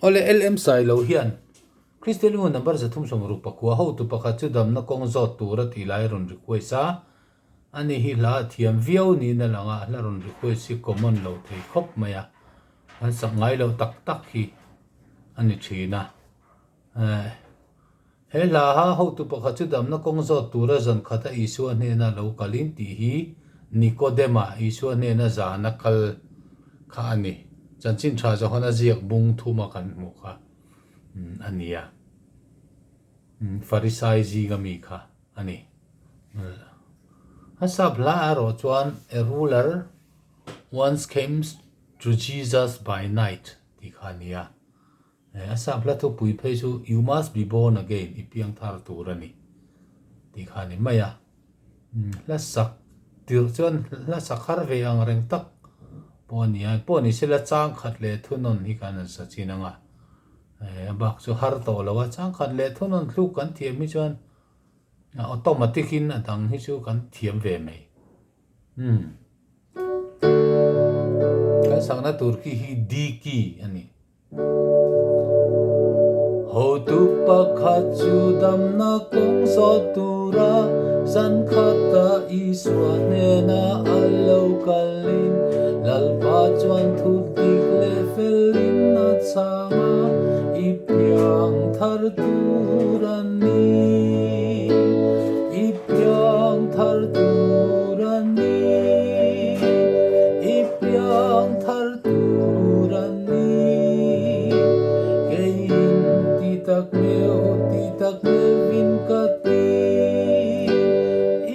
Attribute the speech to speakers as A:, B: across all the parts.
A: Awle LM Sailo hian Kristian Lunga number 369 hotu pakhat chu damna kawng zawt tura tih lai a rawn request a, ani hi hla a thiam viau niin a lang a, hla rawn request hi common lo thei khawp mai a, an sak ngai loh tak tak hi a ni thin a. He hla ha hotu pakhat chu damna kawng zawt tura zan khata Isua hnena lo kalin tih hi Nikodema, Isua hnena zana kal kha a ni. Chanchin tha Johana ziak bung thuma kan hmuh kha a ni a. Farisai zinga mi kha a ni. A sap hla erawh chuan A ruler once came to Jesus by night tih kha a ni a. A sap hla thupui phei chu You must be born again, I piang thar tur a ni tih kha a ni mai a. Hla sak tirh chuan hla sak har ve ang reng tak pawh a ni a, pawh ni sela chang khat leh thunawn hi kan han sa chin ang a, a bak chu har tawh lo a, chang khat leh thunawn thluk kan thiam hi chuan automatic in a dang hi chu kan thiam ve mai. Umm. Kan sakna tur khi hi D key a ni. Hotu pakhat chu damna kawng zawt tura zan khata Isua hnena a lo kalin, Lalpa chuan thu dik leh felin a chhang a, I piang thar tur a ni, I piang thar tur a ni, I piang thar tur a ni. Keiin ti tak meuh, ti tak meuhin ka ti,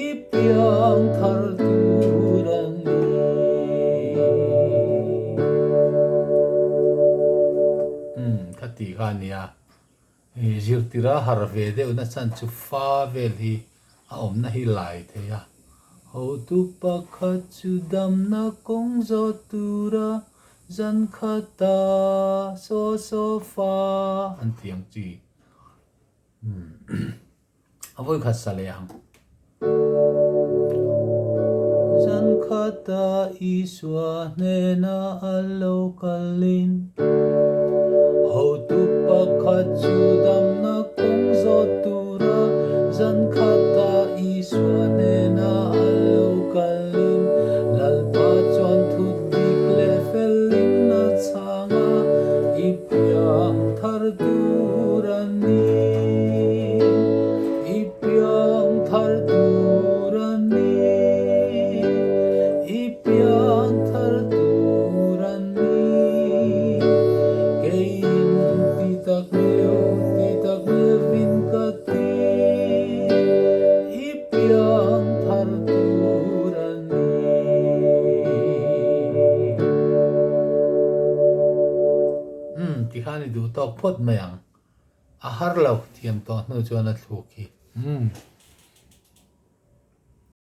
A: i piang thar tur a ni. Umm, ka tih kha a nia. Zirtira har ve deuhna chan chu fa vel hi a awmna hi lai thei a. Hotu pakhat chu damna kawng zawt tura zan khata saw saw fa an ti ang chi. A vawi khat sa leh ang. Zan khata Isua hnena a lo kalin, Hotu pakhat chu damna kawng zawt tura zan khata Isua hnena a lo kalin, Lalpa chuan thu dik leh felin a chhang a, I piang thar tur a ni, i piang thar tur a ni, i piang thar tur a ni. Keiin ti tak meuh, ti tak meuhin ka ti, i piang thar tur a ni. Umm, tikhan i duh tawk phawt mai ang. A har lo, thiam tawh hnu chuan a thluk hi. Umm.